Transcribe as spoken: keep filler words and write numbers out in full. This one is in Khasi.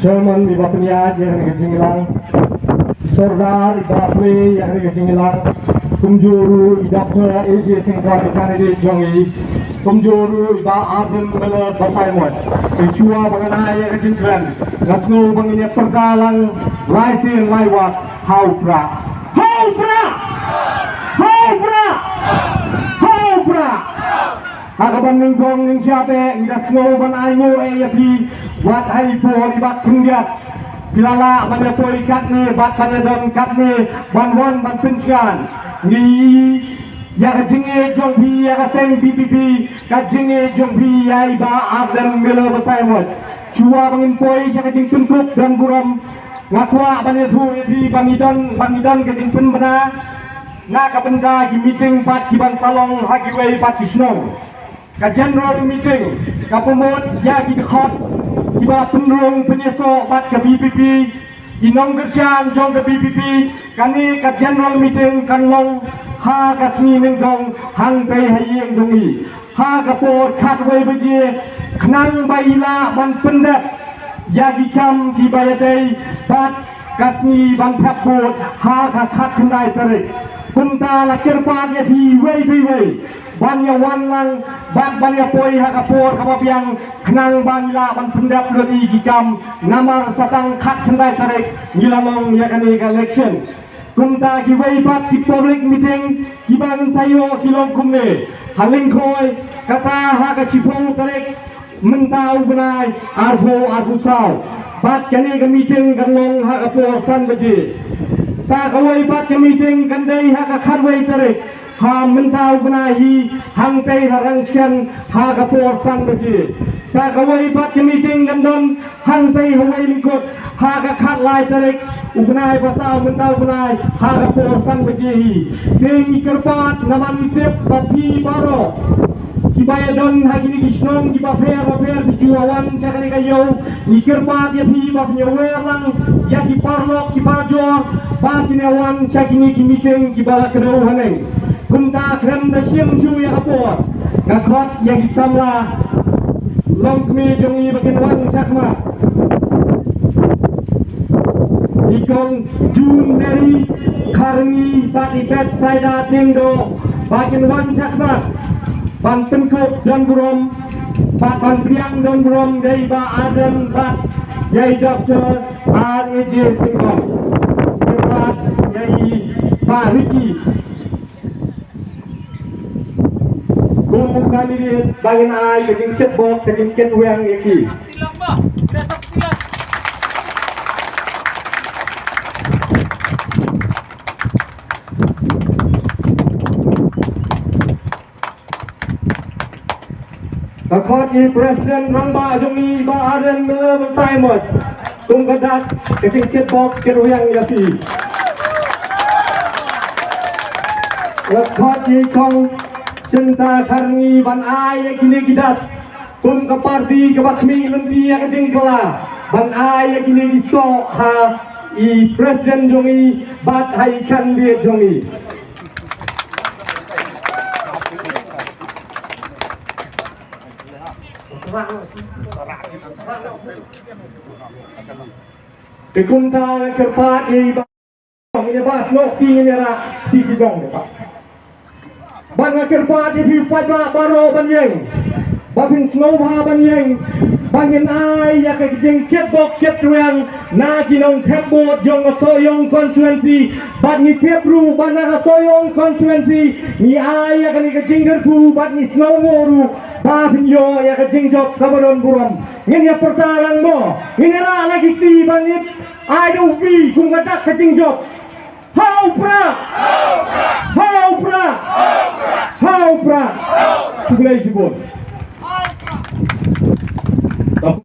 Chairman iba pynïaid ïa kane ka jingïalang, Sordar iba plie ïa kane ka jingïalang, kumjuh ruh i Doctor A J Syngkon i candidate jong ngi, kumjuh ruh i Bah Ardent Miller Basaiawmoit. Te shuwa ba ngan ai ïa ka jingkren, nga sngew ba ngin ïa pyrta lang lai sien lai wat, ha u Prah. Ha u Prah! Ha u Prah! Ha u Prah! Ha kaba nyngkong nyngshap eh, ngi da sngew ban ai nguh eh ïa phi, wat ha i por i bad khyndiat phi la lah ban ïa poi katne bad ban ïa don katne, ban wan ban pynshngaiñ. Ngi, ïa ka jingïeit jong phi ïa ka seng V P P, ka jingïeit jong phi ïa i Bah Ardent Miller Basaiawmoit. Shuwa ba ngin poi sha ka jingpynkup don burom, nga kwah ban ïathuh ïa phi ba ngi don, ba ngi don ka jingpynbna na ka bynta ki meeting pat ki ban sa long ha kiwei pat ki shnong. Ka general meeting ka pynmut ïa ki dkhot kiba pynrung pynïasoh bad ka V P P, ki nongkyrshan jong ka V P P. Kane ka general meeting kan long ha ka sngi nyngkong hangtei ha ïing jong ngi, ha ka por khatwei baje, khnang ba i lah ban pyndep ïa ki kam kiba ïadei bad ka sngi ban thep vote ha ka khatkhyndai tarik. Kumta la kyrpad ïa phi iwei pa iwei ban ïa wan lang bad ban ïa poi ha ka por kaba biang, khnang ba ngi lah ban pyndep lut ïa ki kam, namar sa tang khatkhyndai tarik ngi la long ïa kane ka election. Kumta kiwei pat ki public meeting kiba ngin sa ïoh ki long kumne: ha Lyngkhoi, kata ha ka shiphew tarik mynta u bnai arphew arphew saw. Bad kane ka meeting kan long ha ka por san baje. Sa kawei pat ka meeting kan dei ha ka khatwei tarik, ha mynta u bnai hi, hangtei ha Rangshken ha ka por san baje. Sa kawei pat ka meeting kan don hangtei ha Wailyngkot ha ka khatlai tarik u bnai ba saw mynta u bnai ha ka por san baje hi. Te ngi kyrpad namar ngi tip ba phi baroh kiba ïa don ha kine ki shnong kiba pher ba pher phi ju wan sha kane ka ïew. Ngi kyrpad ïa phi ba phin ïa wer lang ïa ki paralok ki parajor ba kin ïa wan sha kine ki meeting kiba la kdew haneng. Kumta khlem da shim shuh ïa ka por, nga khot ïa ki samla longkmie jong ngi ba kin wan shakhmat. I Kong June Mary Kharngi bad i Bethsaida Diengdoh ba kin wan shakhmat ban pynkup don burom bad ban pdiang don burom ïa i Bah Ardent bad ïa i Doctor R A J Syngkon. Bad ïa i Bah Ricky kum u candidate ba ngin ai ka jingkitbok ka jingkitweng ïa ki. Nga khot ïa i President Rangbah jong ngi, Bah Ardent Miller Basaiawmoit, kum ka dak ka jingkitbok kitweng ïa phi. Nga khot ïa i Kong Synta Kharngi ban ai ïa kine ki dak kum ka party kaba khmih lynti ïa ka jingkylla, ban ai ïa kine ki soh ha i President jong ngi bad ha i candidate jong ngi. Te kumta nga kyrpad ïa i Bah, ïa Bah Snoh, ki ïa ra, ki shijong. Bad nga kyrpad ïa phi paidbah baroh ban ïeng, ba phin sngewbha ban ïeng, ba ngin ai ïa ka jingkitbok kitweng na ki nongthep vote jong ka Sohiong constituency. Bad ngi tip ruh ba na ka Sohiong constituency ngi ai ïa kane ka jingkyrkhu bad ngi sngewnguh ruh ba phin ïoh ïa ka jingjop kaba don burom. Ngin ïa pyrta lang mo, ngin ïa rah la ki kti ba ngin ai da u V kum ka dak ka jingjop. Ha u Prah! Ha u Prah! Ha u Prah! Khublei shibun.